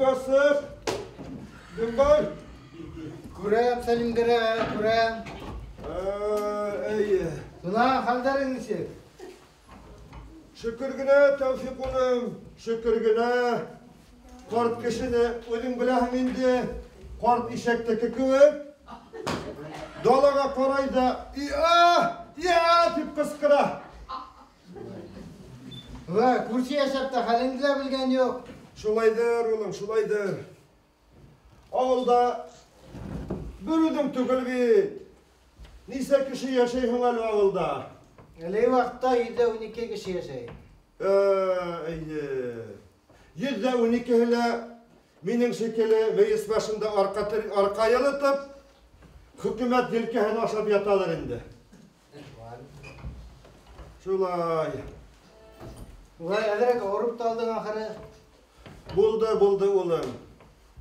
Бик асыҡ. Кем бар? Күрәм, Сәлимгәрәй, күрәм. Әйе. Бына хәлдәрең нисек? Шөкөр генә, Тәүфик улым, шөкөр генә. Карт кешене үзең беләһең инде, карт ишәктеке кебек. Далага карай да, "Иа! Иа!" дип кычкыра. Вә, күрше яшәп тә хәлеңде лә белгән юк. Шулайдыр, улым, шулайдыр. Авылда бер үзең түгел бит. Нисә кеше яшәй һуң әле авылда? Әлеге вакытта 112 кеше яшәй. Әйе. 112-һе лә минең шикелле мейес башында арка, арка йылытып, хөкүмәт елкәһен ашап яталар инде. Шулай. Улай әҙерәк ауырып та алдың ахыры. Булды, булды, улым.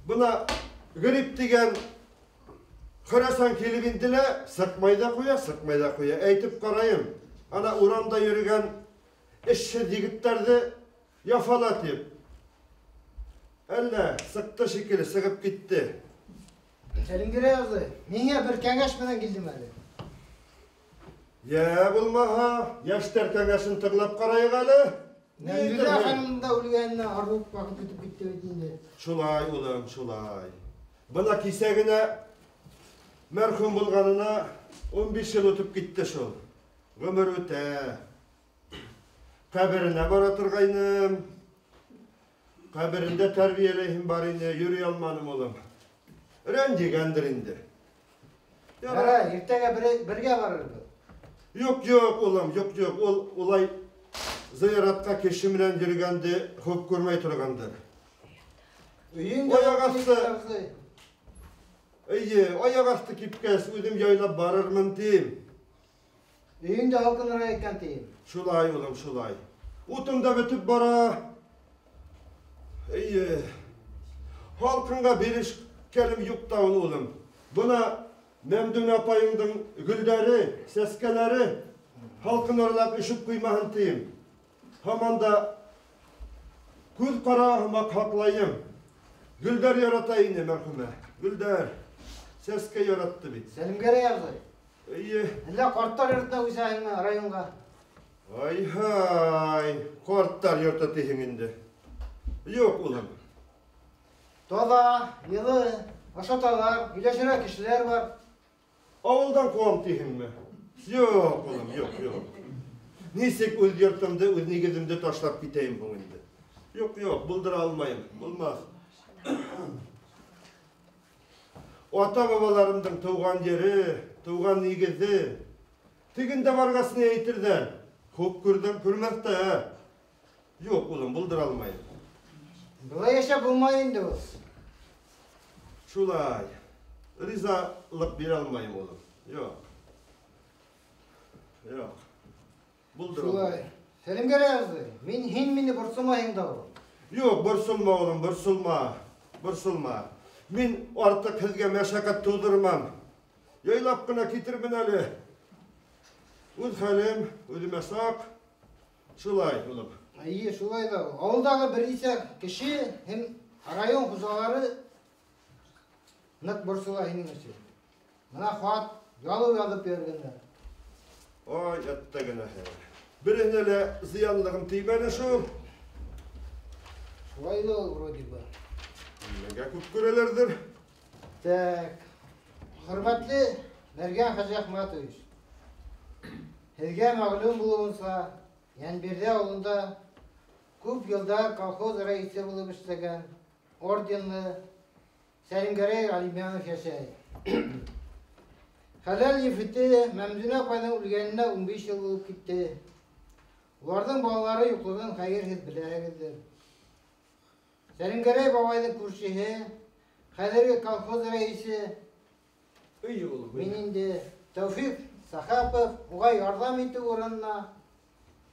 Бына грипп дигән хөрәсән килеп инде лә, сыҡмай да ҡуя, сыҡмай да ҡуя. Әйтеп ҡарайым, ана урамда йөрөгән эшһеҙ егеттәрҙе яфала тип. Әллә сыҡты шикелле, сығып китте. Сәлимгәрәй абзый, миңә бер кәңәш менән килдем әле. Йә, булмаһа, йәштәр кәңәшен тыңлап ҡарайыҡ әле. Ни Мәмдүдә әйтерһең? ханым да үлгәненә арыу ваҡыт үтеп китте бит инде. Шулай, улым, шулай. Бына кисә генә мәрхүм булғанына 15 йыл үтеп китте шул. Ғүмер үтә. Ҡәберенә бара торғайным. Ҡәберендә тәрбиәләйһем бар ине, йөрөй алманым, улым. Рәнйегәндер инде. Ярай. Ярай, иртәгә бергә барырбыҙ. Юҡ, юҡ, улым, юҡ, юҡ. Ул улай зыяратҡа кеше менән йөрөгәнде хуп күрмәй торғандыр. Өйөң дә Аяҡ аҫты. абзый. Эйе, аяҡ аҫты кипкәс, үҙем яйлап барырмын тим. Өйөң дә һалҡыныраҡ икән тием. Шулай, улым, шулай. Утым да бөтөп бара. Эйе. Һалҡынға бирешкәнем юҡ та ул, улым. Бына Мәмдүнә апайыңдың гөлдәре, сәскәләре һалҡын аралап өшөп ҡуймаһын тием. Һаман да күҙ ҡара һымаҡ һаҡлайым. Гөлдәр ярата ине мәрхүмә. Гөлдәр. Сәскә яратты бит. Сәлимгәрәй абзый. Эйе. Әллә ҡарттар йортона күсәһеңме районға? Ай-һай, ҡарттар йорто тиһең инде. Юҡ, улым. Таҙа, йылы, ашаталар, һөйләшергә кешеләр бар. Ауылдан ҡыуам тиһеңме? Юҡ, улым, юҡ, юҡ. Нисек үҙ йортомдо, үҙ нигеҙемде ташлап китәйем һуң инде? Юҡ, юҡ, булдыра алмайым, булмаҫ. Ата-бабаларымдың тыуған ере, тыуған нигеҙе. Тегендә барғас ни әйтерҙәр? Хуп күрҙем, күрмәҫ тә. Юҡ, улым, булдыра алмайым. Былай йәшәп булмай инде ул. Шулай. Ризалыҡ бирә алмайым, улым. Юҡ. Юҡ. Булдыра Шулай. алмайым. Сәлимгәрәй абзый, һин мине борсомайһың да ул. Юҡ, борсолма, улым, борсолма. Борсолма. Мин артыҡ һеҙгә мәшәҡәт тыуҙырмам. Яйлап ҡына китермен әле. Үҙ хәлем, үҙемә саҡ. Шулай, улым. Эйе, шулай ҙа ул. Ауылдағы бер нисә кеше һәм район хужалары ныҡ борсола һинең өсөн. Бына хат, ялыу яҙып ебәргәндәр. Ай, әттәгенәһе. Береһенә лә зыянлығым теймәне шул. Шулай ҙа ул вроде бы. Нигә күп күрәләрҙер? Так. Хөрмәтле Мәргән Хәжиәхмәтович, һеҙгә мәғлүм булыуынса, Йәнбирҙе ауылында күп йылдар колхоз рәйесе булып эшләгән орденлы Сәлимгәрәй Ғәлимйәнов йәшәй. Хәләл ефете Мәмдүнә апайҙың үлгәненә 15 йыл булып китте. Уларҙың балалары юҡлығын хәйер һеҙ беләһегеҙҙер. Сәлимгәрәй бабайҙың күршеһе, хәҙерге колхоз рәйесе Эй, улым, Мин инде Тәүфиҡ Сәхәпов уға ярҙам итеү урынына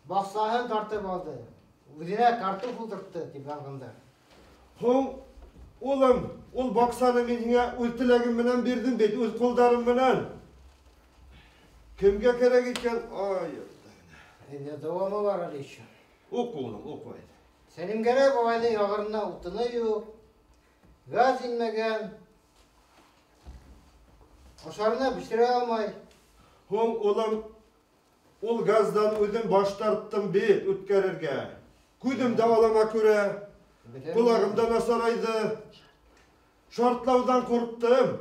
баҡсаһын тартып алды. Үҙенә картоф ултыртты, тип яҙғандар. Һуң, улым, ул баҡсаны мин һиңә үҙ теләгем менән бирҙем бит, үҙ ҡулдарым менән. Кемгә кәрәк икән? Ай, Инде дауамы бар әле еще. Уҡы, улым, уҡы. Сәлимгәрәй бабайҙың яғырына утыны юҡ. Газ инмәгән. Ашарына бешерә алмай. Һуң, улым, ул газдан үҙем баш тарттым бит үткәрергә. Күҙем дауалама күрә, ҡолағым да насарайҙы. Шартлауҙан ҡурҡтым.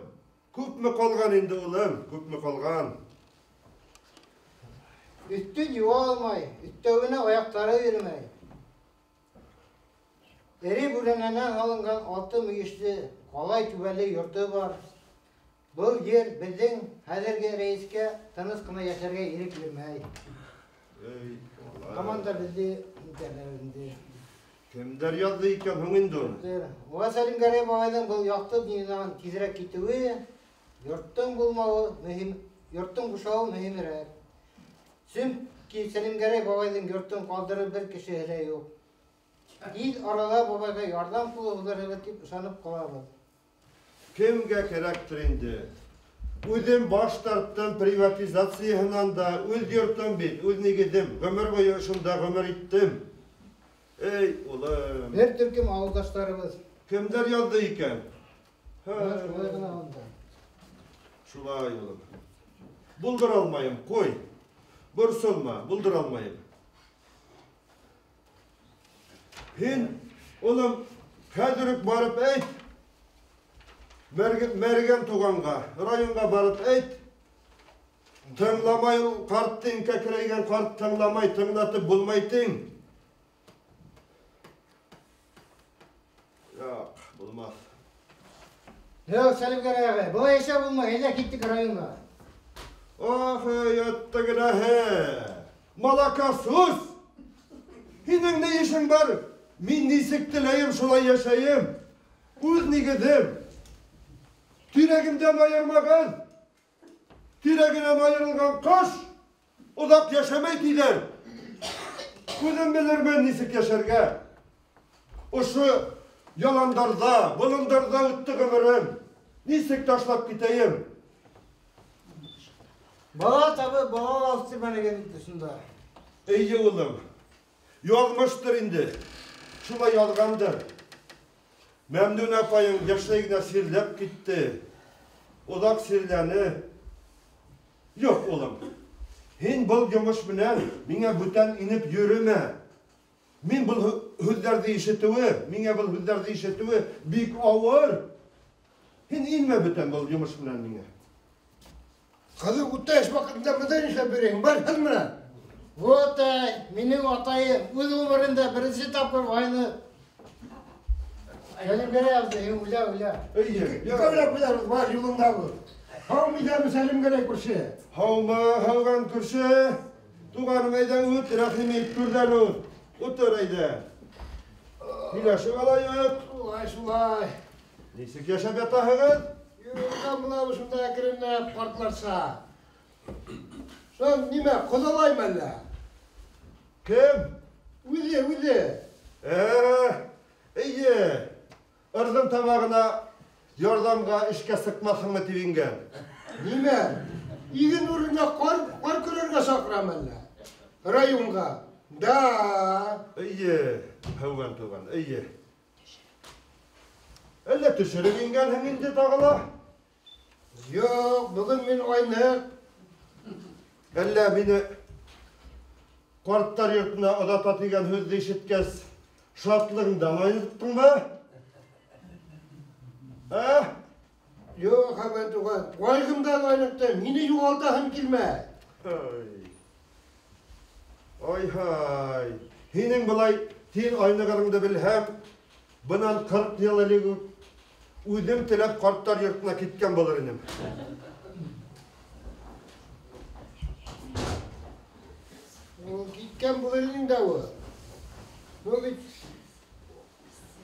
Күпме ҡалған инде, улым, күпме ҡалған. Өҫтөн йыуа алмай, өҫтәүенә аяҡтары йөрөмәй. Эре бүрәнәнән һалынған алты мөйөшлө ҡалай түбәле йорто бар. Был ер беҙҙең хәҙерге рәйескә тыныс ҡына йәшәргә ирек бирмәй. Команда беҙҙе итәләр инде. Кемдәр яҙҙы икән һуң инде уны? Уға Сәлимгәрәй бабайҙың был яҡты донъянан тиҙерәк китеүе, йорттоң булмауы мөһим, йорттоң бушауы мөһимерәк. Сөнки Сәлимгәрәй бабайҙың йортон ҡалдырыр бер кешеһе лә юҡ. Тиҙ арала бабайға ярҙам ҡулы һуҙырһығыҙ тип ышанып ҡалабыҙ. Кемгә кәрәктер инде? Үҙем баш тарттым приватизацияһынан да, үҙ йортом бит, үҙ нигеҙем, ғүмер буйы ошонда ғүмер иттем. Эй, улым. Бер төркөм ауылдаштарыбыҙ. Кемдәр яҙҙы икән? Шулай ғына унда. Шулай, улым. Булдыра алмайым, ҡуй. Борсолма, булдыра алмайым. Һин, улым, хәҙер үк барып әйт. Мәргән туғанға, районға барып әйт. Тыңламай ул ҡарт тиң, кәкрәйгән ҡарт тыңламай, тыңлатып булмай тиң. Юҡ, булмаҫ. Юҡ, Сәлимгәрәй ағай, былай йәшәп булмай, әйҙә киттек районға. Ах, ятты генәһе. Малакасус! Һинең ни эшең бар? Мин нисек теләйем, шулай йәшәйем. Үҙ нигеҙем. Тирәгемдән айырмаған. Тирәгенән айырылған ҡош оҙаҡ йәшәмәй тиҙәр. Үҙем белермен нисек йәшәргә. Ошо яландарҙа, болондарҙа үтте ғүмерем. Нисек ташлап китәйем? Бала табып, бала ла үҫтермәнегеҙ бит шунда. Эйе, улым. Яҙмыштыр инде. Шулай яҙғандыр. Мәмдүн апайың йәшләй генә сирләп китте. Оҙаҡ сирләне. Юҡ, улым. Һин был йомош менән миңә бүтән инеп йөрөмә. Мин был һүҙҙәрҙе ишетеүе, миңә был һүҙҙәрҙе ишетеүе бик ауыр. Һин инмә бүтән был йомош менән миңә. Ҡыҙы үтә эш ваҡытында бында нишләп йөрөйһөң? Бар, һеҙ менән. Вот, минең атайым үҙ ғүмерендә беренсе тапҡыр айны. Сәлимгәрәй абзый, һин уйла, уйла. Эйе, икәүләп уйларбыҙ, бар юлыңда бул. Һаумы, иҫәнме, Сәлимгәрәй күрше? Һаумы, һауған күрше. Туғаным, әйҙә үт, рәхим ит, түрҙән үт. Ултыр әйҙә. Һөйләшеп алайыҡ. Шулай, шулай. Нисек йәшәп ятаһығыҙ? Юлдан булабыҙ шунда әкренләп, ҡартларса. Шул нимә, ҡоҙалаймы әллә? Кем? Үҙе, үҙе. Эйе. Ырҙым тамағына ярҙамға эшкә сыҡмаҫһыңмы тип ингән. Нимә? Иген урынына ҡар көрөргә саҡырам әллә? Районға. Да. Эйе, һыуған туған, эйе. Әллә төшөрөп ингәнһең инде тағы ла? Юҡ, бөгөн мин айныҡ. Әллә мине ҡарттар йортона оҙата тигән һүҙҙе ишеткәс, шатлығыңдан айныттыңмы? Ә? Юҡ, Хәмән туған, ҡайғымдан айныттым, һине юғалтаһым килмәй. Ай-һай, һинең былай тиҙ айнығырыңды белһәм, бынан 40 йыл элек үк үҙем теләп ҡарттар йортона киткән булыр инем. Ул киткән булыр инең дә ул. Ну бит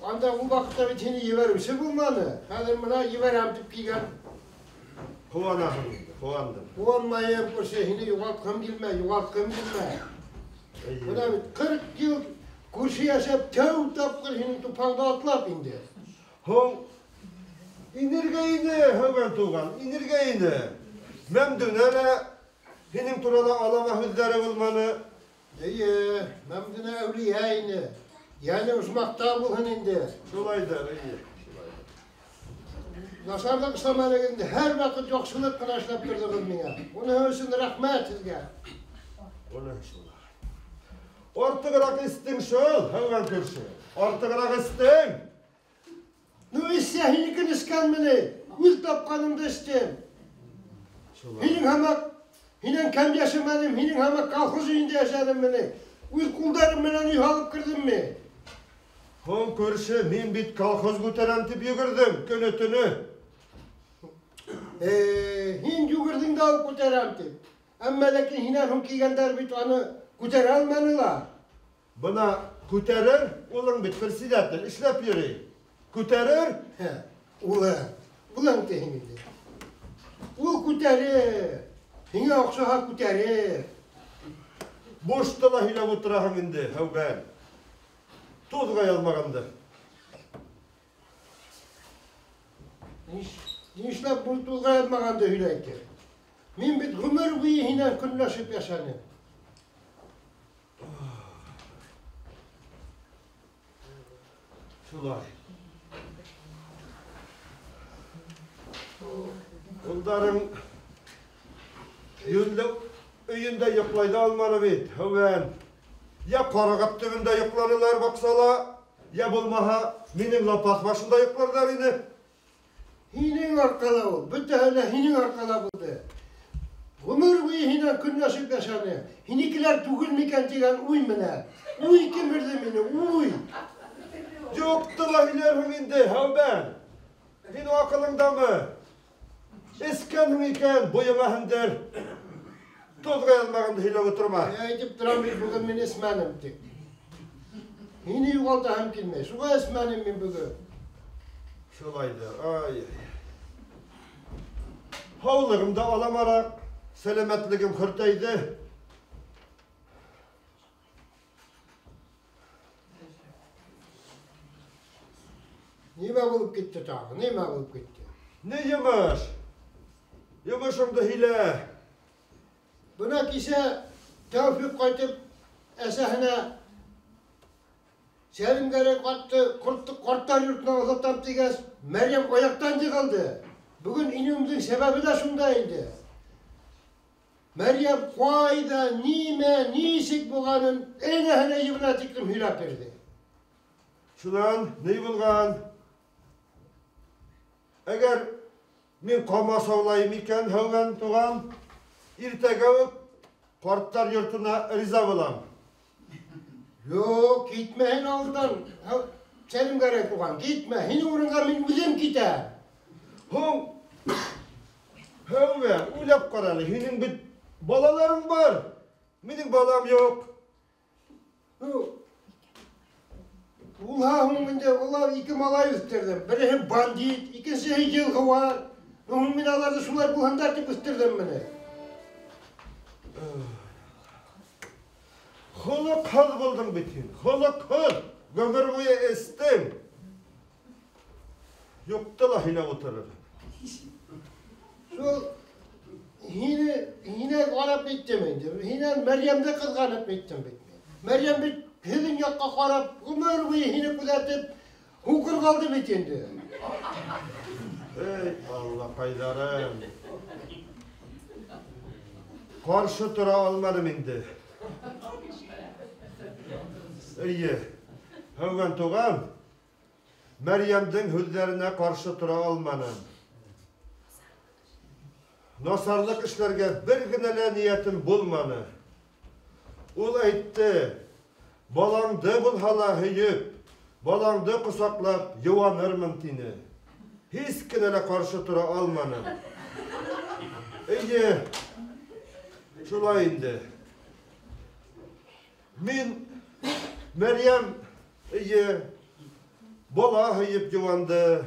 анда ул ваҡытта бит һине ебәреүсе булманы. Хәҙер мына ебәрәм тип килгән. Ҡыуанаһың инде, ҡыуандым. Ҡыуанмайым, күрше, һине юғалтҡым килмәй, юғалтҡым килмәй. Бына бит 40 йыл күрше йәшәп, тәү тапҡыр һинең тупаңды атлап инде. Һуң инергә ине, һәүән туған, инергә ине. Мәмдүнә лә һинең турала алама һүҙҙәре булманы. Эйе, Мәмдүнә әүлиә ине. Йәне ошмаҡта булһын инде. Шулайҙыр, эйе, шулайҙыр. Насарлыҡ эшләмәнегеҙ инде, һәр ваҡыт яҡшылыҡ ҡына эшләп торҙоғоҙ миңа. Уның өсөн рәхмәт һеҙгә. Уны шулай. Артығыраҡ эстең шул, Һәүбән күрше. Артығыраҡ эстең. Ну, эсһә һинекен эскәнме ни? Үҙ тапҡанымды эстем. Һинең һымаҡ, һинән кәм йәшәмәнем, һинең һымаҡ колхоз өйөндә йәшәнемме ни? Үҙ ҡулдарым менән өй һалып керҙемме? Һуң күрше, мин бит колхоз күтәрәм тип йүгерҙем көнө-төнө. Һин йүгерҙең дә ул күтәрәм тип. Әммә ләкин һинән һуң килгәндәр бит аны күтәрә алманылар. Бына күтәрер, улың бит председатель, эшләп йөрөй. Күтәрер? Һә, улы, улың тиһең инде. Ул күтәрер, һиңә оҡшаһа күтәрер. Бушты ла һөйләп ултыраһың инде, Һәүбән. Туҙға яҙмағанды. Нишләп был туҙға яҙмағанды һөйләй? Мин бит ғүмер буйы һинән көнләшеп йәшәнем. Шулай. Улдарың йүнле өйөндә йоҡлай ҙа алманы бит, Һәүбән. Я ҡарағат төбөндә йоҡланылар баҡсала, я булмаһа минең лапаҫ башында йоҡларҙар ине. Һинең арҡала ул, бөтәһе лә һинең арҡала булды. Ғүмер буйы һинән көнләшеп йәшәне. Һинекеләр түгел микән тигән уй менән. Уй кимерҙе мине, уй. Юҡты ла һөйләрһең инде, Һәүбән. Һин аҡылыңдамы? Эскәнһең икән, буйыңа һеңдер. Туҙға яҙмағанды һөйләп ултырма. Әйтеп торам бит, бөгөн мин эсмәнем тип. Һине юғалтаһым килмәй, шуға эсмәнем мин бөгөн. Шулайҙыр, ай. Һаулығым да аламараҡ, сәләмәтлегем хөртәйҙе. Нимә булып китте тағы? Нимә булып китте? Ни йомош? Йомошоңдо һөйлә. Бына кисә Тәүфиҡ ҡайтып әсәһенә Сәлимгәрәй ҡартты ҡарттар йортона оҙатам тигәс, Мәрйәм аяҡтан йығылды. Бөгөн инеүемдең сәбәбе лә шунда инде. Мәрйәм ҡайҙа, нимә, нисек булғанын энәһенә ебенә тиклем һөйләп бирҙе. Шунан ни булған? Әгәр мин ҡамасаулайым икән, Һәүбән туған, иртәгә үк ҡарттар йортона риза булам. Юҡ, китмә һин ауылдан, Сәлимгәрәй туған, китмә. Һинең урынға мин үҙем китәм. Һуң, Һәүбән, уйлап ҡара әле, һинең бит балаларың бар. Минең балам юҡ. Улһа һуң инде, улар ике малай үҫтерҙем. Береһе бандит, икенсеһе йылғыуар. Һуң мин аларҙы шулай булһындар тип үҫтерҙем мине. Холоҡһыҙ булдың бит һин, холоҡһыҙ. Ғүмер буйы эстең. Юҡты ла һөйләп ултырырһың. Шул һине ҡарап киттем инде. Һинән Мәрйәмде ҡыҙғанып киттем бит мин. Мәрйәм бит һеҙҙең яҡҡа ҡарап, ғүмер буйы һине күҙәтеп, һуҡыр ҡалды бит инде. Эй, Аллаҡайҙарым. Ҡаршы тора алманым инде. Эйе, Һәүбән туған, Мәрйәмдең һүҙҙәренә ҡаршы тора алманым. Насарлыҡ эшләргә бер генә лә ниәтем булманы. Ул әйтте, балаңды булһа ла һөйөп, балаңды ҡосаҡлап йыуанырмын тине. Һис кенә лә ҡаршы тора алманым. Эйе, шулай инде. Мин Мәрйәм, эйе, бала һөйөп йыуанды.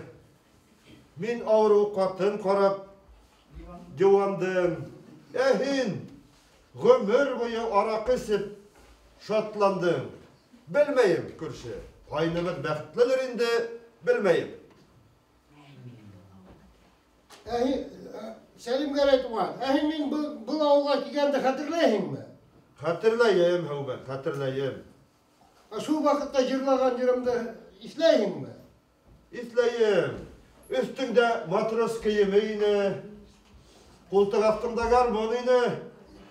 Мин ауырыу ҡатын ҡарап йыуандым. Ә һин ғүмер буйы араҡы эсеп шатландың. Белмәйем, күрше. Ҡайныбыҙ бәхетлелер инде, белмәйем. Сәлимгәрәй туған, ә һин мин был ауылға килгәнде хәтерләйһеңме? Хәтерләйем, Һәүбән, хәтерләйем. Ә шул ваҡытта йырлаған йырымды иҫләйһеңме? Иҫләйем. Өҫтөңдә матрос кейеме ине, ҡултыҡ аҫтыңда гармун ине.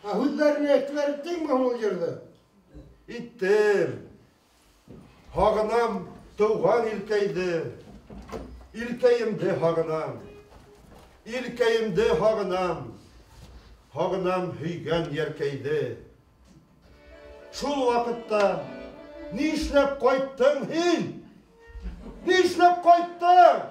Ә һүҙҙәренә иғтибар иттеңме һуң ул йырҙы? Иттем. Һағынам тыуған илкәйҙе, илкәйемде һағынам. Илкәйемде һағынам, һағынам һөйгән йәркәйҙе. Шул ваҡытта ни эшләп ҡайттың һин? Ни эшләп ҡайттың?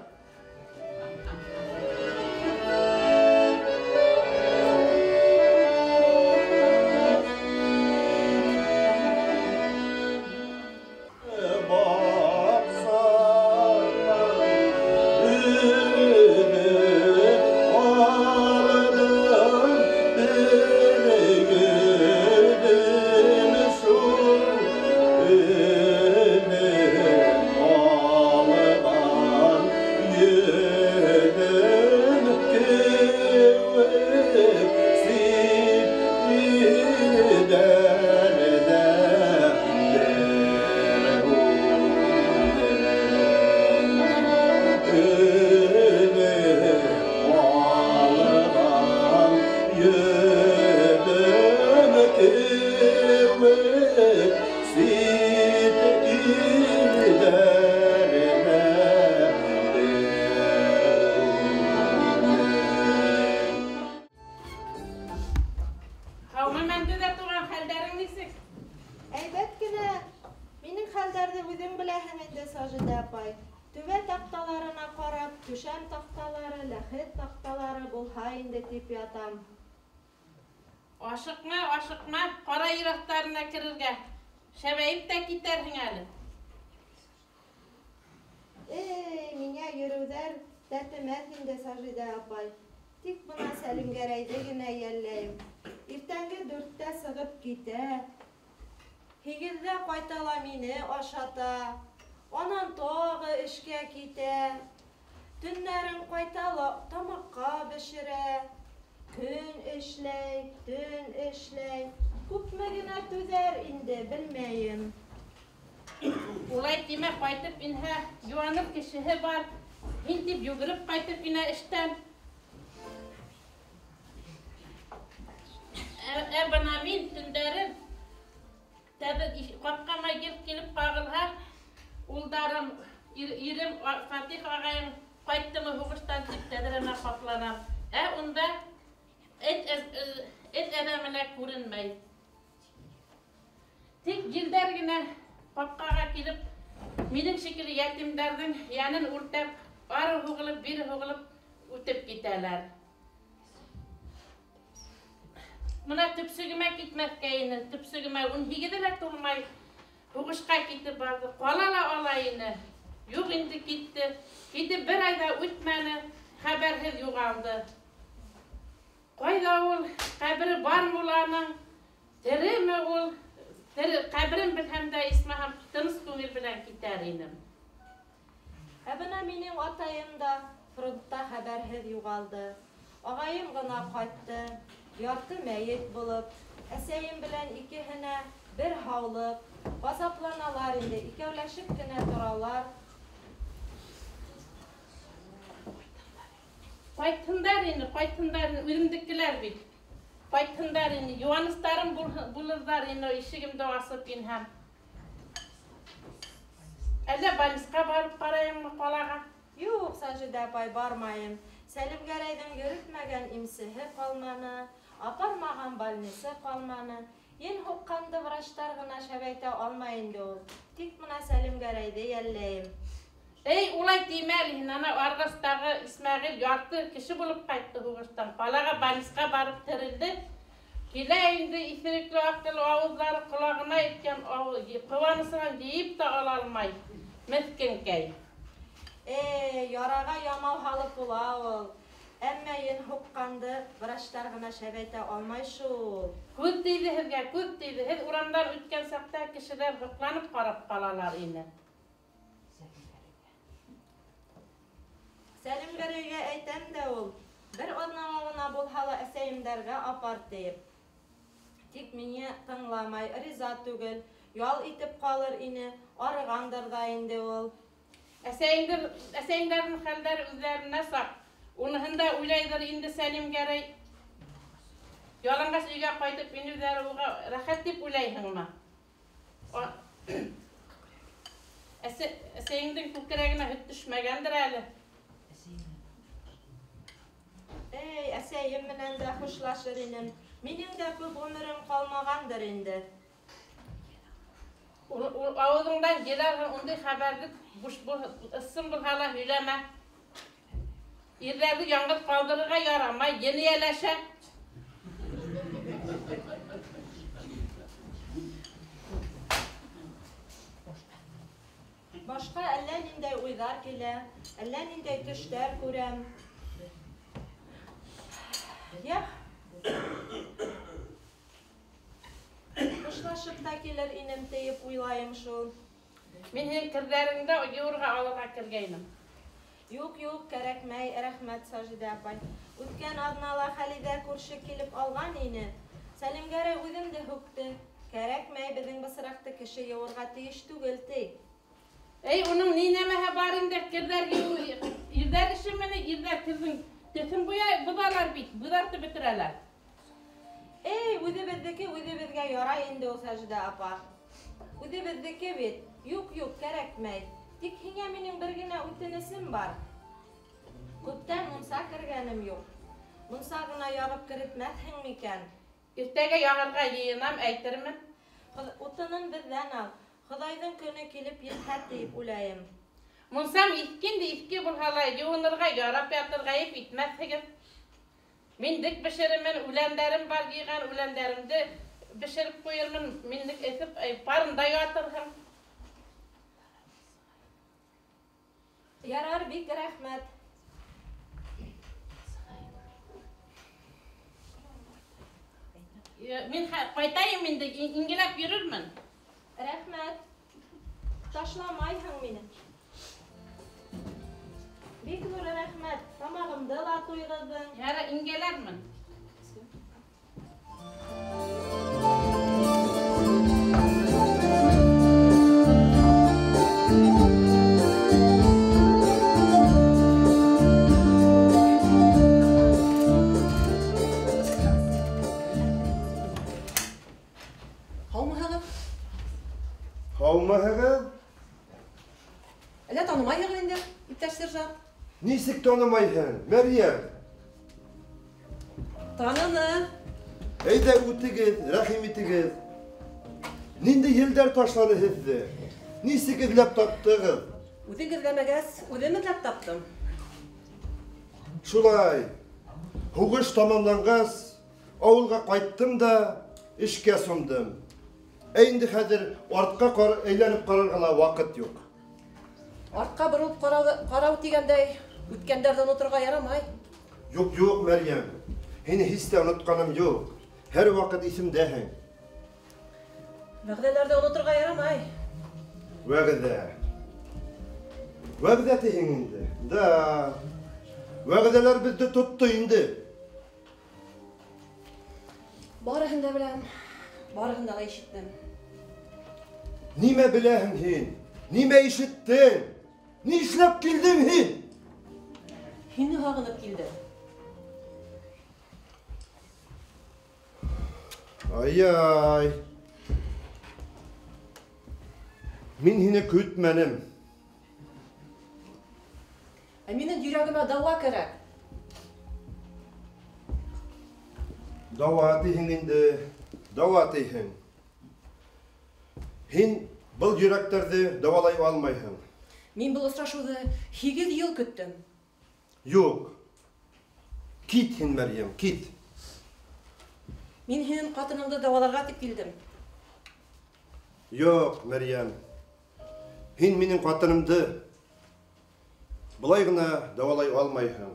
Ашыҡма, ашыҡма, ҡара ер аҫтарына керергә. Шәбәйеп тә китерһең әле. Эй, миңә йөрөүҙәр тәтемәҫ инде, Сажиҙә апай. Тик бына Сәлимгәрәйҙе генә йәлләйем. Иртәнге 4-тә сығып китә. 8-ҙә ҡайта ла мине ашата. Анан тағы эшкә китә. Төннәрен ҡайта ла тамаҡҡа бешерә. Көн эшләй, төн эшләй. Күпме генә түҙәр инде, белмәйем. Улай тимә, ҡайтып инһә, йыуаныр кешеһе бар. Һин тип йүгереп ҡайтып инә эштән. Ә бына мин төндәрен ҡапҡама ер килеп ҡағылһа, улдарым, ирем Фатих ағайым ҡайттымы һуғыштан тип тәҙрәмә ҡапланам. Ә унда эт әҙәме лә күренмәй. Тик елдәр генә ҡапҡаға килеп, минең шикелле йәтимдәрҙең йәнен үртәп, ары һуғылып, бире һуғылып үтеп китәләр. Бына төпсөгөмә китмәҫкә ине, төпсөгөмә 18-ҙе лә тулмай һуғышҡа китеп барҙы. Ҡала ла ала ине. Юҡ инде китте. Китеп бер ай ҙа үтмәне, хәбәрһеҙ юғалды. Ҡайҙа ул? Ҡәбере бармы ул аның? Тереме ул? Тере, ҡәберен белһәм дә, исмаһам, тыныс күңел белән китәр инем. Ә бына минең атайым да фронтта хәбәрһеҙ юғалды. Ағайым ғына ҡайтты, ярты мәйет булып, әсәйем белән икеһенә бер һаулыҡ, ғазапланалар инде, икәүләшеп кенә торалар. Ҡайтһындар ине, ҡайтһындар ине, үҙемдекеләр бит. Ҡайтһындар ине, йыуаныстарым булырҙар ине, ишегемде асып инһәм. Әллә больницаға барып ҡарайыммы ҡалаға? Юҡ, Сажиҙә апай, бармайым. Сәлимгәрәйҙең йөрөтмәгән имсеһе ҡалманы, апармаған больница ҡалманы. Ен һуҡҡанды врачтар ғына шәбәйтә алмай инде ул. Тик бына Сәлимгәрәйҙе йәлләйем. Эй, улай тимә әле һин, ана Арғастағы Исмәғил ярты кеше булып ҡайтты һуғыштан. Ҡалаға больницаға барып терелде. Килә инде иҫерекле аҡыллы ауыҙҙары ҡолағына еткән ҡыуанысынан йыйып та ала алмай. Меҫкенкәй. Эй, яраға ямау һалып була ул. Әммә ен һуҡҡанды врачтар ғына шәбәйтә алмай шул. Күҙ тейҙе һеҙгә, күҙ тейҙе. Һеҙ урамдан үткән саҡта кешеләр һоҡланып ҡарап ҡалалар ине. Сәлимгәрәйгә әйтәм дә ул, бер аҙнаға ғына булһа ла әсәйемдәргә апар тиеп. Тик мине тыңламай, риза түгел, ял итеп ҡалыр ине, арығандыр ҙа инде ул. Әсәйеңдәрҙең хәлдәре үҙҙәренә саҡ. Уныһын да уйлайҙыр инде Сәлимгәрәй. Яланғас өйгә ҡайтып инеүҙәре уға рәхәт тип уйлайһыңмы? Әсәйеңдең күкрәгенә һөт төшмәгәндер әле. Эй, әсәйем менән дә хушлашыр инем. Минең дә күп ғүмерем ҡалмағандыр инде. Ауыҙыңдан ел алһын, ундай хәбәрҙе ысын булһа ла һөйләмә. Ирҙәрҙе яңғыҙ ҡалдырырға ярамай, ен эйәләшә. Башҡа әллә ниндәй уйҙар килә, әллә ниндәй төштәр күрәм. Я, хушлашып та килер инем тиеп уйлайым шул. Мин һинең керҙәреңде йыуырға алырға кергәйнем. Юҡ, юҡ, кәрәкмәй, рәхмәт, Сажидә апай. Үткән аҙнала Хәлиҙә күрше килеп алған ине. Сәлимгәрәй үҙемде һүкте. Кәрәкмәй, беҙҙең бысраҡты кеше йыуырға тейеш түгел, ти. Эй, уның ни нәмәһе бар инде, керҙәр йыуыу, ирҙәр эше менән ирҙәр керҙең төҫөн боҙалар бит, боҙартып бөтөрәләр. Эй, үҙебеҙҙеке үҙебеҙгә ярай инде ул, Сажидә апа. Үҙебеҙҙеке бит. Юҡ, юҡ, кәрәкмәй. Тик һиңә минең бер генә үтенесем бар. Күптән мунса кергәнем юҡ. Мунса ғына яғып керетмәҫһең микән? Иртәгә яғырға йыйынам, әйтермен. Утынын беҙҙән ал. Хоҙайҙың көнө килеп етһә тиеп уйлайым. Мунсам иҫке инде, иҫке булһа ла йыуынырға, ярап ятыр, ғәйеп итмәҫһегеҙ. Миндек бешерермен, үләндәрем бар, йыйған үләндәремде бешереп ҡуйырмын, миндек эҫеп, парында ятырһың. Ярар, бик рәхмәт. Мин ҡайтайым инде, ингеләп йөрөрмөн. Рәхмәт. Ташламайһың мине. Бик ҙур рәхмәт. Тамағымды ла туйғыҙҙың. Ярар, ингеләрмен. Һаумыһығыҙ? Һаумыһығыҙ? Әллә танымайһығыҙ инде, иптәш сержант? Нисек танымайһың, Мәрйәм? Таныны. Әйҙә үтегеҙ, рәхим итегеҙ. Ниндәй елдәр ташланы һеҙҙе? Нисек эҙләп таптығыҙ? Үҙең эҙләмәгәс, үҙем эҙләп таптым. Шулай. Һуғыш тамамланғас, ауылға ҡайттым да эшкә сумдым. Ә инде хәҙер артҡа әйләнеп ҡарарға ла ваҡыт юҡ. Артҡа боролоп ҡарау тигәндәй, үткәндәрҙе оноторға ярамай. Юҡ, юҡ, Мәрйәм. Һине һис тә онотҡаным юҡ. Һәр ваҡыт иҫемдәһең. Вәғәҙәләрҙе оноторға ярамай. Вәғәҙә. Вәғәҙә тиһең инде. Да. Вәғәҙәләр беҙҙе тотто инде. Барыһын да беләм, барыһын да ишеттем. Нимә беләһең һин? Нимә ишеттең? Ни эшләп килдең һин? Һине һағынып килдем. Ай-ай. Мин һине көтмәнем. Ә минең йөрәгемә дауа кәрәк. Дауа тиһең инде, дауа тиһең. Һин был йөрәктәрҙе дауалай алмайһың. Мин был осрашыуҙы 8 йыл көттөм. Юҡ. Кит һин, Мәрйәм, кит. Мин һинең ҡатыныңды дауаларға тип килдем. Юҡ, Мәрйәм. Һин минең ҡатынымды былай ғына дауалай алмайһың.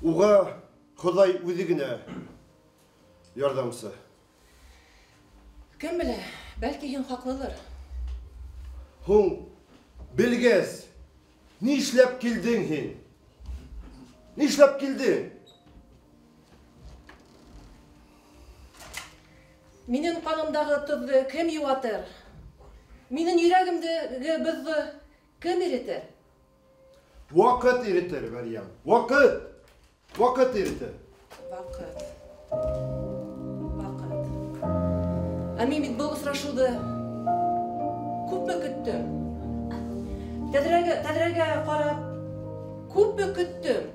Уға Хоҙай үҙе генә ярҙамсы. Кем белә, бәлки һин хаҡлылыр. Һуң, белгәс, ни эшләп килдең һин? Ни эшләп килдең? Минең ҡанымдағы тоҙҙо кем йыуатыр? Минең йөрәгемдәге боҙҙо кем иретер? Ваҡыт иретер, Мәрйәм. Ваҡыт. Ваҡыт иретер. Ваҡыт. Ваҡыт. Ә мин бит был осрашыуҙы күпме көттөм. Тәҙрәгә ҡарап күпме көттөм.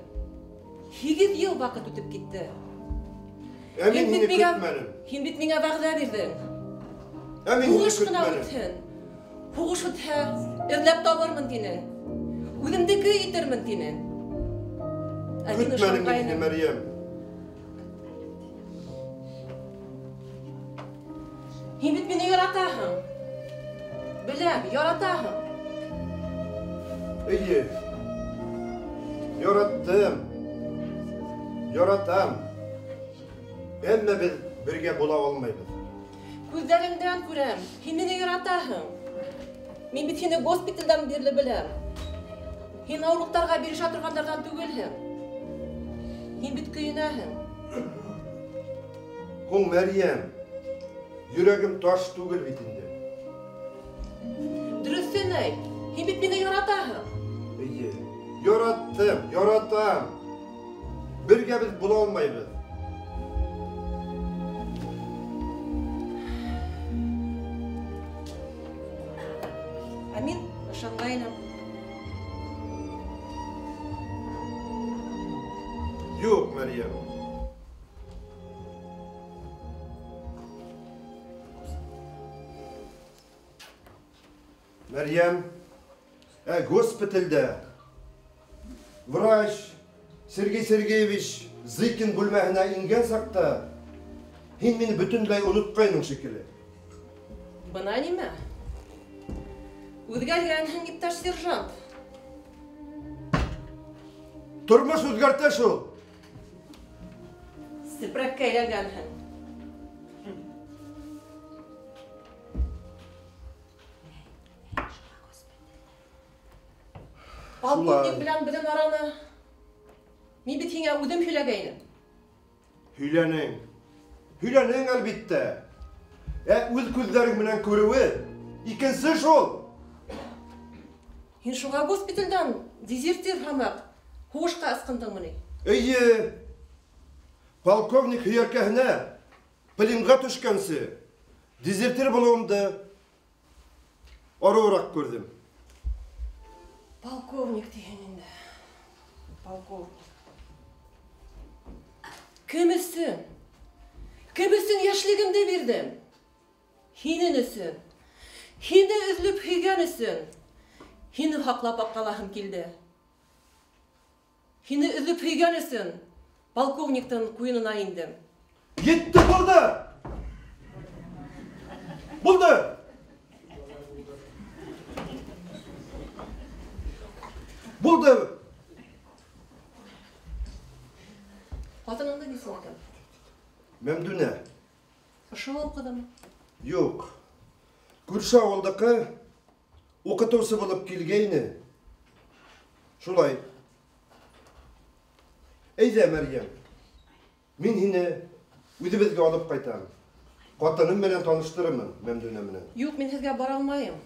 8 йыл ваҡыт үтеп китте. Ә мин һине көтмәнем. Һин бит миңә вәғәҙә бирҙең. Ә мин һине Һуғыш ҡына көтмәнем. үтһен. Һуғыш үтһә, эҙләп табырмын тинең. Үҙемдеке итермен тинең. Ә мин Көтмәнем мин һине, ышанғайным. Мәрйәм. Һин бит мине яратаһың. Беләм, яратаһың. Эйе. Яраттым. Яратам. Әммә беҙ бергә була алмайбыҙ. Күҙҙәреңдән күрәм, һин мине яратаһың. Мин бит һине госпиталдән бирле беләм. Һин ауырлыҡтарға бирешә торғандарҙан түгелһең. Һин бит көйөнәһең. Һуң, Мәрйәм, йөрәгем таш түгел бит инде. Дөрөҫөн әйт, һин бит мине яратаһың. Эйе, яраттым, яратам. Бергә беҙ була алмайбыҙ. Ә мин ышанғайным. Юҡ, Мәрйәм. Мәрйәм, ә госпиталдә врач Сергей Сергеевич Зыкин бүлмәһенә ингән саҡта һин мине бөтөнләй онотҡайның шикелле. Бына нимә? Үҙгәргәнһең, иптәш сержант. Тормош үҙгәртә шул. Сепрәккә әйләнгәнһең. Полковник белән беҙҙең араны мин бит һиңә үҙем һөйләгәйнем. Һөйләнең. Һөйләнең, әлбиттә. Ә үҙ күҙҙәрең менән күреүе икенсе шул. Һин шуға госпиталдән дезертир һымаҡ һуғышҡа ысҡындыңмы ни? Эйе. Полковник һөйәркәһенә пленға төшкәнсе дезертир булыуымды арыуыраҡ күрҙем. Полковник тиһең инде. Полковник. Кем өсөн? Кем өсөн йәшлегемде бирҙем? Һинең өсөн. Һине өҙөлөп һөйгән өсөн. Һине һаҡлап аҡҡалаһым килде. Һине өҙөлөп һөйгән өсөн полковниктың ҡуйынына индем. Етте, булды! Булды! Булды! Ҡатыныңды нисек икән? Мәмдүнә. Ошо уҡыдымы? Юҡ. Күрше ауылдыҡы уҡытыусы булып килгәйне. Шулай. Әйҙә, Мәрйәм. Мин һине үҙебеҙгә алып ҡайтам. Ҡатыным менән таныштырырмын, Мәмдүнә менән. Юҡ, мин һеҙгә бара алмайым.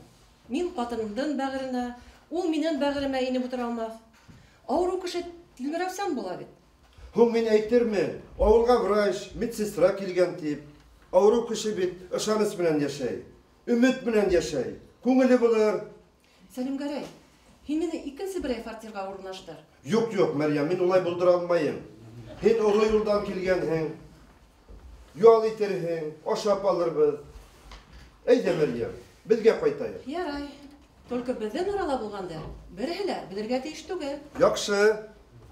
Мин ҡатынымдың бәғеренә, ул минең бәғеремә инеп ултыра алмаҫ. Ауырыу кеше тилмерәүсән була бит. Һуң мин әйтермен, ауылға врач, медсестра килгән тип. Ауырыу кеше бит ышаныс менән йәшәй, өмөт менән йәшәй, күңеле булыр. Сәлимгәрәй, һин мине икенсе берәй фатирға урынлаштыр. Юҡ, юҡ, Мәрйәм, мин улай булдыра алмайым. Һин оло юлдан килгәнһең, ял итерһең, ашап алырбыҙ. Әйҙә, Мәрйәм, беҙгә ҡайтайыҡ. Ярай. Только беҙҙең арала булғанды береһе лә белергә тейеш түгел. Яҡшы,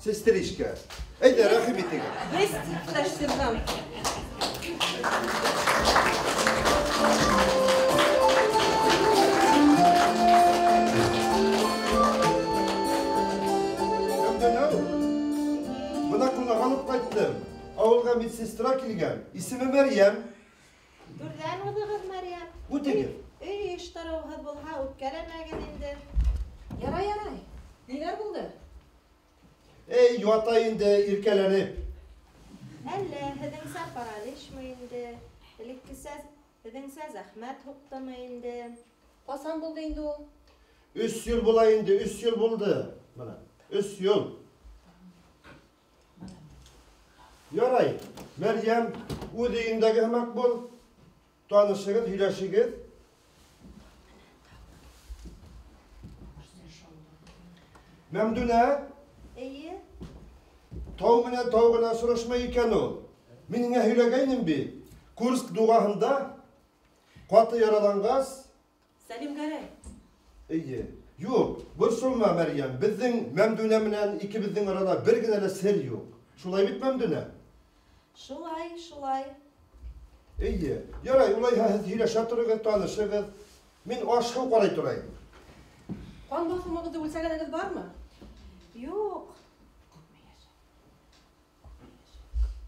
сестричка. Әйҙә, рәхим итегеҙ. Есть, иптәш сержант. Бына ҡунаҡ алып ҡайттым. Ауылға медсестра килгән. Исеме Мәрйәм. Түрҙән уҙығыҙ, Мәрйәм. Үтегеҙ. Өй йыштырыуһыҙ булһа, үпкәләмәгеҙ инде. Ярай, ярай. Ниҙәр булды? Эй, ята инде, иркәләнеп. Әллә, һеҙҙеңсә параличмы инде? Элеккесә һеҙҙеңсә зәхмәт һуҡтымы инде? Ҡасан булды инде ул? 3 йыл була инде, 3 йыл булды. Бына, 3 йыл. Ярай, Мәрйәм, үҙ өйөңдәге һымаҡ бул. Танышығыҙ, һөйләшегеҙ. Мәмдүнә? Эйе. Тау менән тау ғына осрашмай икән ул. Мин һиңә һөйләгәйнем бит. Курск дуғаһында ҡаты яраланғас. Сәлимгәрәй. Эйе. Юҡ, борсолма, Мәрйәм. Беҙҙең Мәмдүнә менән икебеҙҙең арала бер генә лә сер юҡ. Шулай бит, Мәмдүнә? Шулай, шулай. Эйе. Ярай, улайһа һеҙ һөйләшә тороғоҙ, танышығыҙ. Мин аш-һыу ҡарай торайым. Ҡан баҫымығыҙҙы үлсәгәнегеҙ бармы? Юҡ.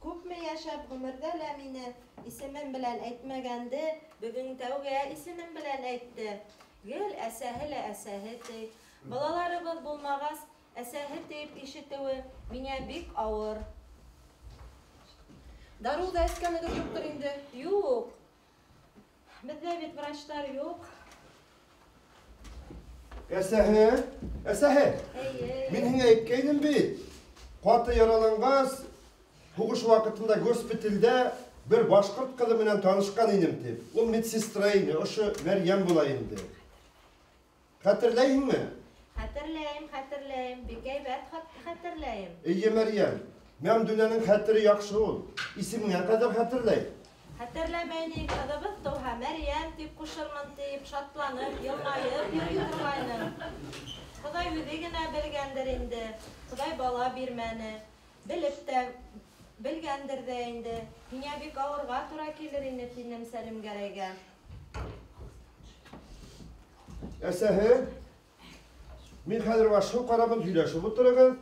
Күпме йәшәп ғүмерҙә лә мине исемем белән әйтмәгәнде, бөгөн тәүгә исемем белән әйтте. Гел әсәһе лә әсәһе ти. Балаларыбыҙ булмағас, әсәһе тип ишетеүе миңә бик ауыр. Дарыу ҙа эскәнегеҙ юҡтыр инде? Юҡ. Беҙҙә бит врачтар юҡ. Әсәһе, әсәһе. Эйе. Мин һиңә әйткәйнем бит. Ҡаты яраланғас, һуғыш ваҡытында госпиталдә бер башҡорт ҡыҙы менән танышҡан инем тип. Ул медсестра ине, ошо Мәрйәм була инде. Хәтерләйһеңме? Хәтерләйем, хәтерләйем, бик һәйбәт хәтерләйем. Эйе, Мәрйәм. Мәмдүнәнең хәтере яҡшы ул. Исемеңә ҡәҙәр хәтерләй. Хәтерләмәй ни, ҡыҙыбыҙ тыуһа Мәрйәм тип ҡушырмын тип, шатланып, йылмайып йөрөй торғайным. Хоҙай үҙе генә белгәндер инде. Хоҙай бала бирмәне. Белеп тә белгәндер ҙә инде. Һиңә бик ауырға тура килер ине, тинем Сәлимгәрәйгә. Әсәһе, мин хәҙер аш-һыу ҡарабын, һөйләшеп ултырығыҙ.